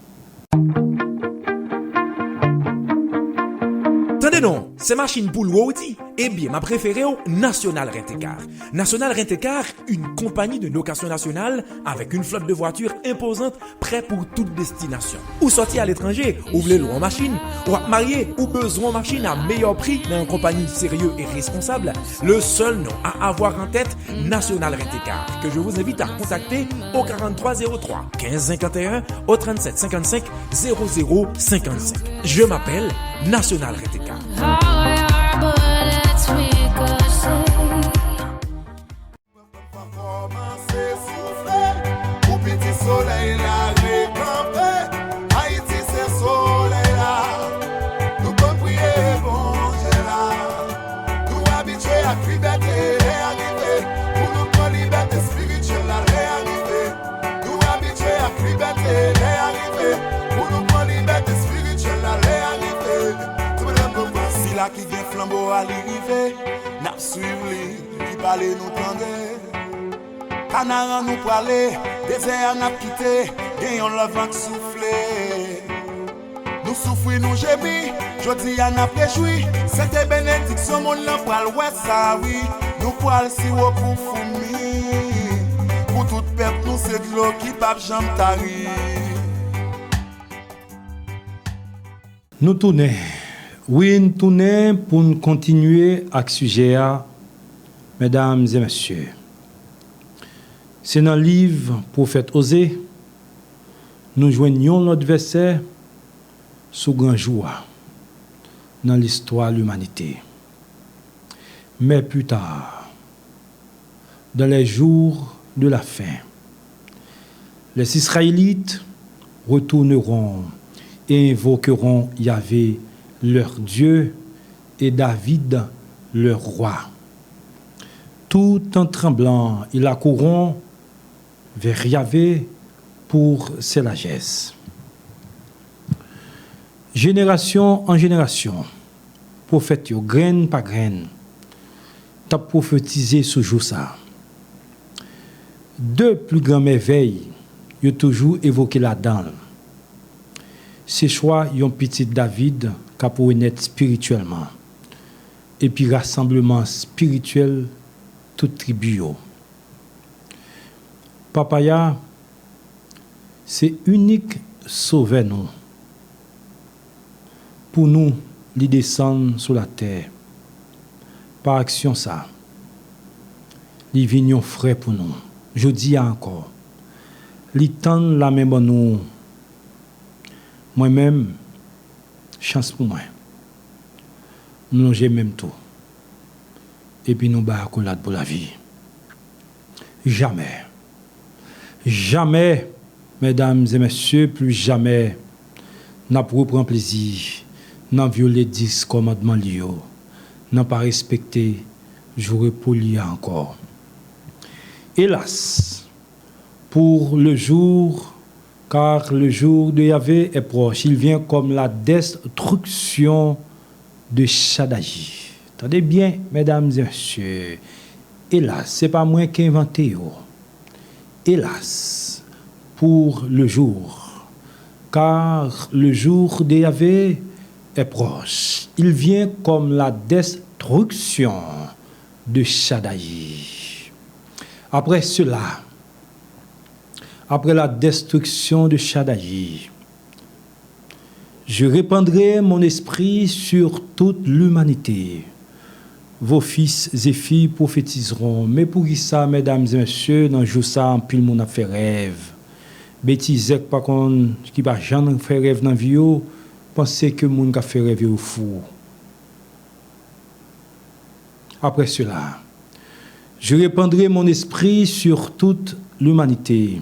Tande non, se machin pou lwe w di? Ebyen, m ap refere w National Rent-A-Car. National Rent-A-Car, une compagnie de location nationale avec une flotte de voitures imposante, prêt pour toute destination. Ou sòti aletranje, ou vle lwe yon machin, w ap marye, ou bezwen yon machin a meyè pri nan yon konpayi serye e responsab, le seul nom à avoir en tête, National Rent-A-Car, que je vous invite à contacter au quarante-trois zéro trois quinze cinquante et un, au trente-sept cinquante-cinq zéro zéro cinquante-cinq. Je m'appelle National Rent-A-Car. Kòmanse soufle pou piti solèy la rekanpe. Ayiti se solèy la. Nou konn priye Bondye la. Nou abitye ak libète lè a rive pou nou pran libète espirityèl la lè a rive. Nou abitye ak libète lè a rive pou nou pran libète espirityèl la lè a rive. Sila ki gen flanbo a li rive, n ap swiv li, li pale nou tande. Kanaran nou prale, dezè a n ap kite, gen yon lòt van k soufle. Nou soufri, nou jemi, jodi a n ap rejwi. Se te benediksyon, monn lan pral wè sa, wi. Nou pral siwo pou foumi. Pou tout pèp nou, se dlo ki p ap janm tari. Nou tounen. Wi, n tounen pou n kontinye ak sijè a, medam e mesye. Se nan liv pwofèt Oze, nou jwenn yon lòt vèsè sou gran jou a nan listwa limanite. Mais plus tard, dans les jours de la fin, les Israélites retourneront et invoqueront Yahvé leur Dieu et David leur roi. Tout en tremblant, ils accourront vers Yahvé pour ses largesses. Jenerasyon an jenerasyon, pwofèt yo, grenn pa grenn, t ap pwofetize sou jou sa a. De pli gran mèvèy yo toujou evoke ladan l, Se chwa yon pitit David k ap renèt espirityèlman, epi rasanbleman espirityèl tout tribi yo. Papa a se inik Sovè nou. Pou nou, li desann sou latè. Pa aksyon sa, li vin yon frè pou nou. Jodi a ankò, li tann lamen ban nou. Mwen menm, chans pou mwen, m lonje men m tou, epi nou bay akolad pou lavi. Jamè, jamè, medam e mesye, pli jamè n ap repran plezi nan vyole dis kòmandman li yo, nan pa respekte jou repo li a ankò. Hélas, pour le jour, car le jour de Yahvé est proche. Il vient comme la destruction de Shaddai. Tande byen, medam e mesye. Elas, se pa mwen ki envante yo. Hélas, pour le jour, car le jour de Yahvé est proche. Il vient comme la destruction de Shaddai. Après cela, après la destruction de Shaddai, je répandrai mon esprit sur toute l'humanité. Vos fils et filles prophétiseront. Men poukisa, medam e mesye, nan jou sa, anpil moun ap fè rèv? Betizè k pa konn, ki pa janm fè rèv nan vi yo, panse ke moun k ap fè rèv yo fou. Après cela, je répandrai mon esprit sur toute l'humanité.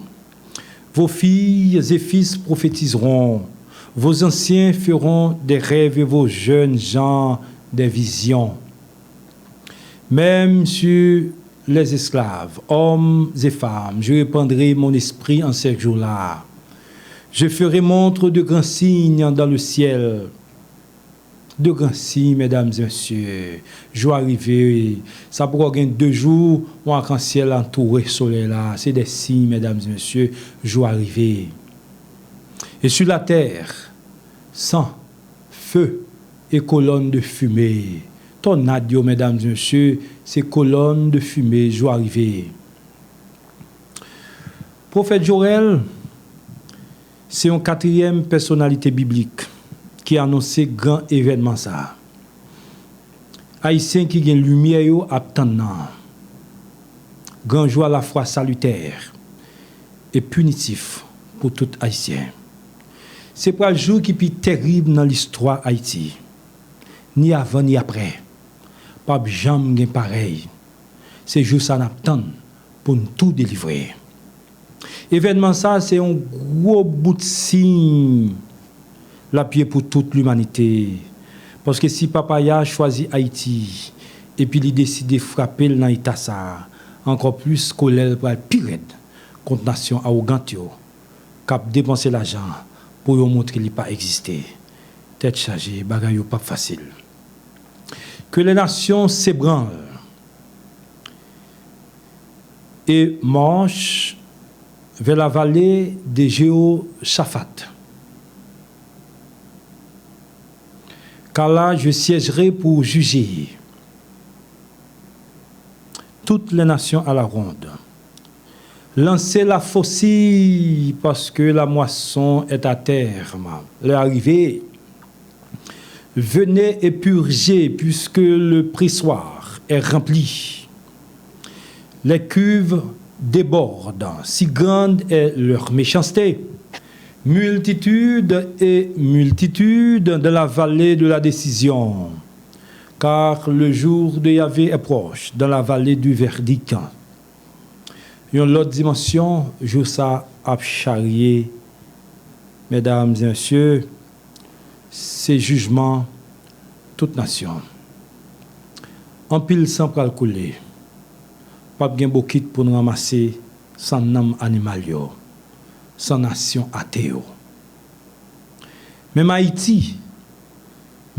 Vos filles et fils prophétiseront, vos anciens feront des rêves et vos jeunes gens des visions. Même sur les esclaves, hommes et femmes, je répandrai mon esprit en ces jours-là. Je ferai montre de grands signes dans le ciel. De gran siy, medam e mesye, jou a rive. Sa poko gen de jou, yon akansyèl antoure solèy la. Se de siy, medam e mesye, jou a rive. Et sur la terre, sang, feu et colonne de fumée. Tònad yo, medam e mesye, se kolòn de fime, jou a rive. Pwofèt Joèl se yon katriyèm pèsonalite biblik ki anonse gran evènman sa a. Ayisyen ki gen limyè yo ap tann nan. Gran jou alafwa salitè e pinitif pou tout Ayisyen. Se pral jou ki pi tèrib nan listwa Ayiti. Ni avan ni aprè. P ap janm gen parèy. Se jou sa n ap tann pou n tou delivre. Evènman sa a se yon gwo bout siy l ap ye pou tout limanite. Paske si Papa a chwazi Ayiti epi li deside frape l nan eta sa a, ankò plis kolè l pral pi rèd kont nasyon awogant yo k ap depanse lajan pou yo montre li pa egziste. Tèt chaje, bagay yo p ap fasil. Que les nations s'ébranlent et marchent vers la vallée de Jéhoshaphat. Car là, je siégerai pour juger toutes les nations à la ronde. Lancez la faucille, parce que la moisson est à terme. L'heure arrivée. Venez et purgez, puisque le pressoir est rempli. Les cuves débordent, si grande est leur méchanceté. Multitude et multitude dans la vallée de la décision, car le jour de Yahvé est proche, dans la vallée du verdict. Yon lòt dimansyon, jou sa ap charye, medam e mesye, se jijman tout nasyon. Anpil san pral koule. P ap gen bokit pou n ranmase san nanm animal yo, san nasyon ate yo. Menm Ayiti,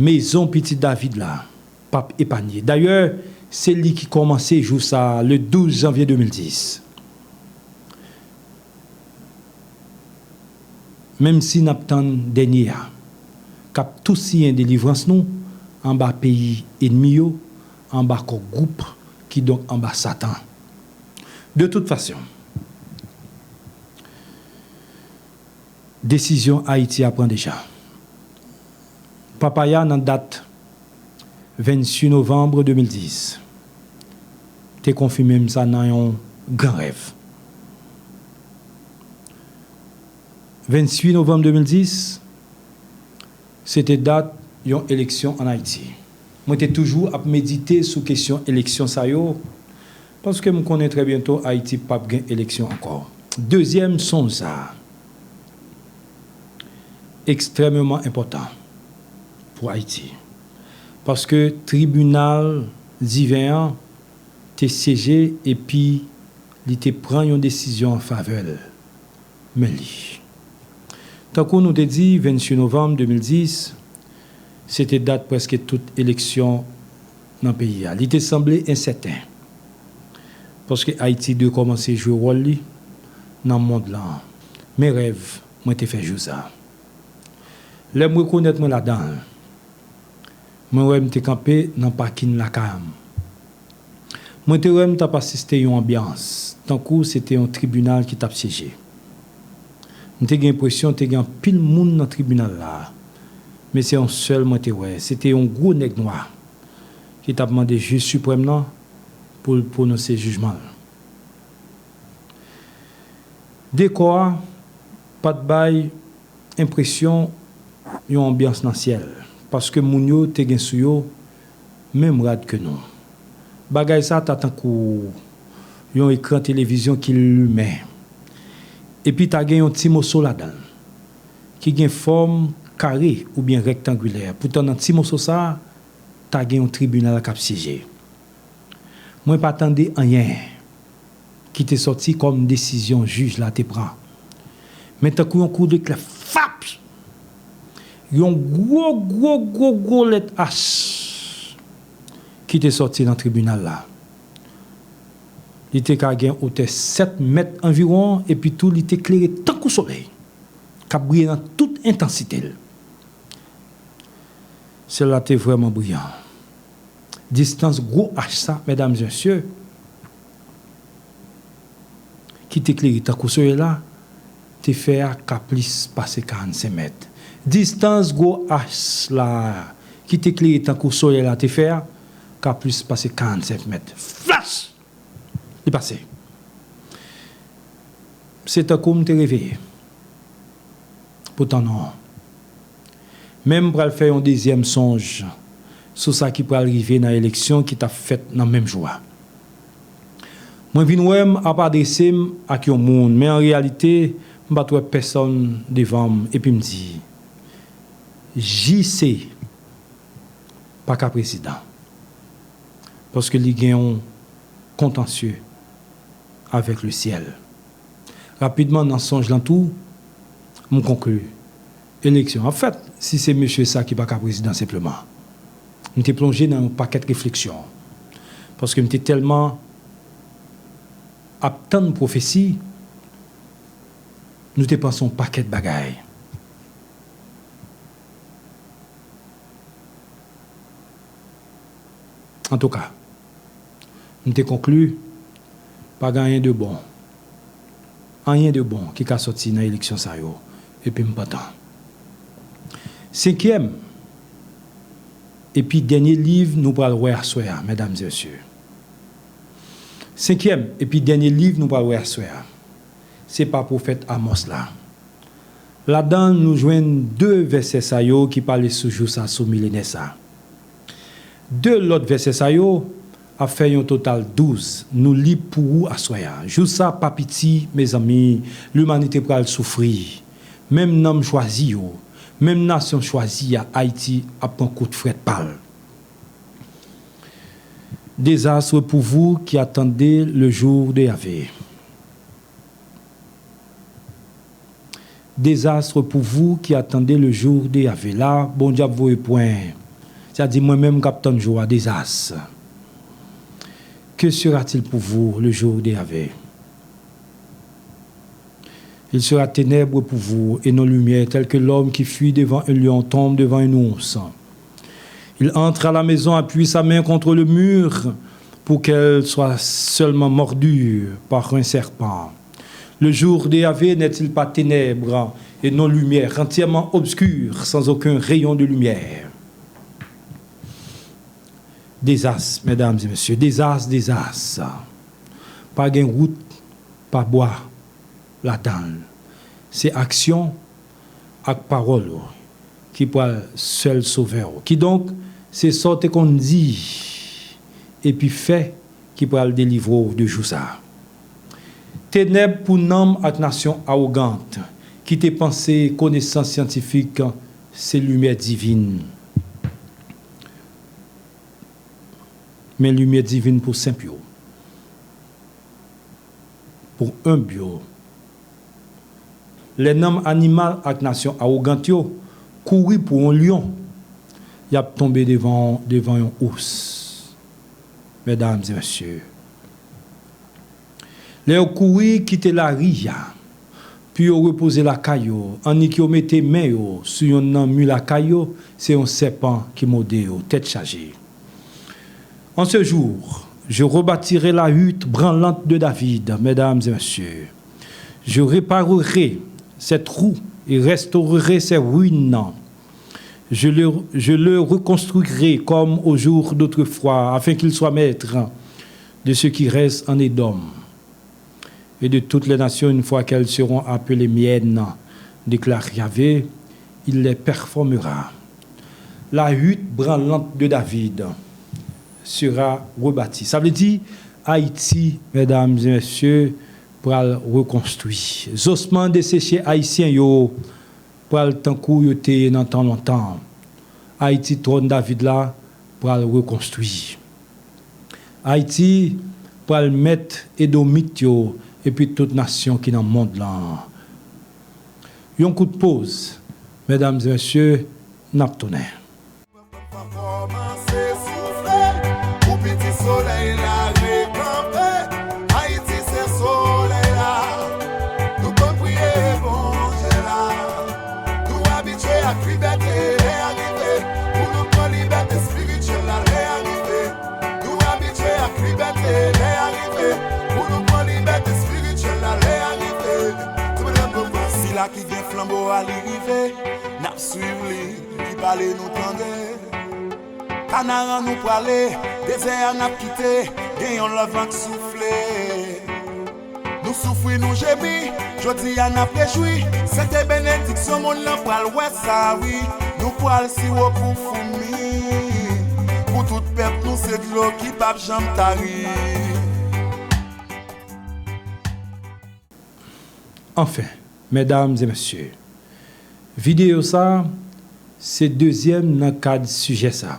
mezon Pitit David la, p ap epanye. Dayè, se li ki kòmanse jou sa a, le douz janvye de mil dis. Menm si n ap tann dènye a, k ap tou siyen delivrans nou anba peyi ènmi yo, anba kò gwoup, kidonk anba Satan. De tout fason, desizyon Ayiti a pran deja. Papaya nan dat venntuit novanm de mil dis te konfime m sa nan yon gran rèv. Venntuit novanm de mil dis, se te dat yon eleksyon ann Ayiti. Mwen te toujou ap medite sou kesyon eleksyon sa yo, paske m konnen trè byento Ayiti p ap gen eleksyon ankò. Dezyèm sonj sa a, ekstrèmeman enpòtan pou Ayiti, paske tribinal diven an te syeje epi li te pran yon desizyon an favè l. Men li. Tankou nou te di, venntuit novanm de mil dis, se te dat prèske tout eleksyon nan peyi a. Li te sanble ensèten, paske Ayiti dwe kòmanse jwe wòl li nan mond lan. Men rèv mwen te fè jou sa a. Lè m rekonèt mwen ladan l, mwen wè m te kanpe nan pakin lakay an. Mwen te wè m t ap asiste yon anbyans, tankou se te yon tribinal ki t ap syeje. M te gen enpresyon te gen anpil moun nan tribinal la, men se yon sèl mwen te wè, se te yon gwo nèg nwa ki t ap mande jij siprèm nan pou l pwononse jijman l. Dekò a pa t bay enpresyon yon anbyans nan syèl, paske moun yo te gen sou yo menm rad ke nou. Bagay sa ta tankou yon ekran televizyon ki limen, epi ta gen yon ti moso ladan l ki gen fòm kare oubyen rektangilè. Poutan, nan ti moso sa a, ta gen yon tribinal k ap syeje. Mwen pa tande anyen ki te sòti kòm desizyon jij la te pran. Men tankou yon kou deklè, fap! Yon gwo, gwo, gwo, gwo lèt H ki te sòti nan tribinal la. Li te ka gen wotè sèt mèt anviwon, epi tou li te klere tankou solèy k ap briye nan tout entansite l. Syèl la te vrèman briyan. Distans gwo H sa, medam, mesye, ki te klere tankou solèy la, te fè a ka plis pase karannsenk mèt. Distans gwo H la, ki te klere tankou solèy la, te fè a, ka plis pase karannsenk mèt. Flash! Li pase. Se tankou m te reveye. Poutan non. Men m pral fè yon dezyèm sonj sou sa ki pral rive nan eleksyon ki t ap fèt nan menm jou a. Mwen vin wè m ap adrese m ak yon moun, men an reyalite, m pa t wè pèsonn devan m, epi m di, J C pa ka prezidan, paske li gen yon kontansye avèk lesyèl. Rapidman, nan sonj lan tou, m konkli, eleksyon ap fèt, si se mesye sa ki pa ka prezidan senpleman. M te plonje nan yon pakèt refleksyon, paske m te tèlman ap tann pwofesi, nou te panse yon pakèt bagay. Antouka, m te konkli, pa gen anyen de bon, anyen de bon ki ka sòti nan eleksyon sa yo, epi m pantan. Senkyèm epi dènye liv nou pral wè aswè a, medam e mesye. Senkyèm epi dènye liv nou pral wè aswè a, se pa pwofèt Amòs la. Ladan l, nou jwenn de vèsè sa yo ki pale sou jou sa, sou milenè sa. De lòt vèsè sa yo ap fè yon total douz. Nou li pou ou aswè a. Jou sa pa piti, mezanmi, limanite pral soufri. Menm nanm chwazi yo, menm nasyon chwazi a, Ayiti ap pran kout frèt pa l. Désastre pour vous qui attendez le jour de Yahvé. Désastre pour vous qui attendez le jour de Yahvé. La, Bondye ap voye pwen. Sa di, mwen menm k ap tann jou a, dezas. Que sera-t-il pour vous le jour de Yahvé? Il sera ténèbres pour vous et non lumière, tel que l'homme qui fuit devant un lion tombe devant un ours. Il entre à la maison, appuie sa main contre le mur, pour qu'elle soit seulement mordue par un serpent. Le jour de Yahvé n'est-il pas ténèbres et non lumière, entièrement obscur, sans aucun rayon de lumière? Dezas, medam e mesye, dezas, dezas. Pa gen wout, pa bwa ladan l. Se aksyon ak pawòl ou ki pral sèl sovè w. Kidonk, se sa w te konn di epi fè ki pral delivre w de jou sa a. Tenèb pou nanm ak nasyon awogant ki te panse konesans syantifik se limyè divin. Men limyè divin pou senp yo, pou enb yo. Lè nanm animal ak nasyon awogant yo kouri pou yon lyon, y ap tonbe devan, devan yon ous. Medam e mesye, lè yo kouri kite lari a, pou yo repoze lakay yo, annik yo mete men yo sou yonn nan mi lakay yo, se yon sèpan ki mòde yo, tèt chaje. En ce jour, je rebâtirai la hutte branlante de David, mesdames et messieurs. Je réparerai cette roue et restaurerai ses ruines. Je le, je le reconstruirai comme au jour d'autrefois, afin qu'il soit maître de ce qui reste en Édom et de toutes les nations, une fois qu'elles seront appelées miennes, déclare Yahvé, il les performera. La hutte branlante de David sera rebâtie. Sa vle di, Ayiti, medam e mesye, pral rekonstwi. Zosman deseche ayisyen yo pral tankou yo te ye nan tan lontan. Ayiti, twòn David la pral rekonstwi. Ayiti pral mèt Edomit yo epi tout nasyon ki nan mond lan. Yon kout poz, medam e mesye, n ap tounen. Kòmanse soufle pou piti solèy la rekanpe. Ayiti se solèy la. Nou konn priye Bondye la. Nou abitye ak libète lè a rive. Pou nou pran libète espirityèl la lè a rive. Nou abitye ak libète lè a rive. Pou nou pran libète espirityèl la lè a rive. Sila ki gen flanbo a li rive. N ap swiv li, li pale nou tande. Kanaran nou prale, dezè a n ap kite, gen yon lòt van k soufle. Nou soufri, nou jemi, jodi a n ap rejwi. Sete benediksyon, monn lan pral wè sa, wi. Nou pral siwo pou foumi. Pou tout pèp nou, se dlo ki p ap janm tari. Anfen, medam e mesye, videyo sa a se dezyèm nan kad sijè sa.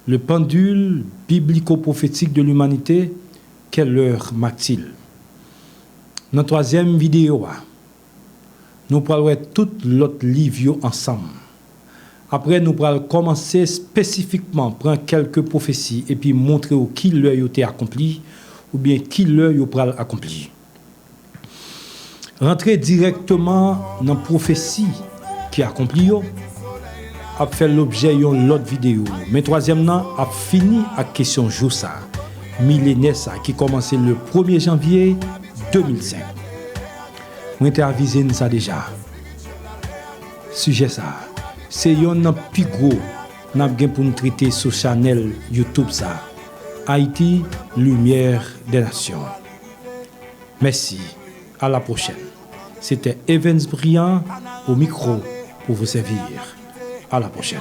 Le pendule biblico-prophétique de l'humanité, quelle heure marque-t-il? Nan twazyèm videyo a, nou pral wè tout lòt liv yo ansanm. Apre, nou pral kòmanse espesifikman pran kèlke pwofesi epi montre w ki lè yo te akonpli oubyen ki lè yo pral akonpli. Rantre dirèkteman nan pwofesi ki akonpli yo ap fè lobjè yon lòt videyo, men twazyèm nan ap fini ak kesyon jou sa, milenè sa ki kòmanse le premye janvye de mil senk. Mwen te avize n sa deja. Sijè sa a, se yonn nan pi gwo n ap gen pou n trete sou chanèl YouTube sa, Haïti, Lumière des Nations. Mèsi, à la prochaine. C'était Evans Briand au micro pour vous servir. À la prochaine.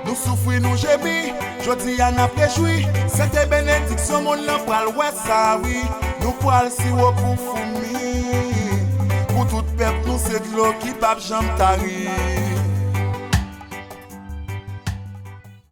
Nou soufri, nou jemi, jodi a n ap rejwi. Sete benediksyon, monn lan pral wè sa, wi. Nou pral siwo pou foumi. Pou tout pèp nou, se dlo ki p ap janm tari.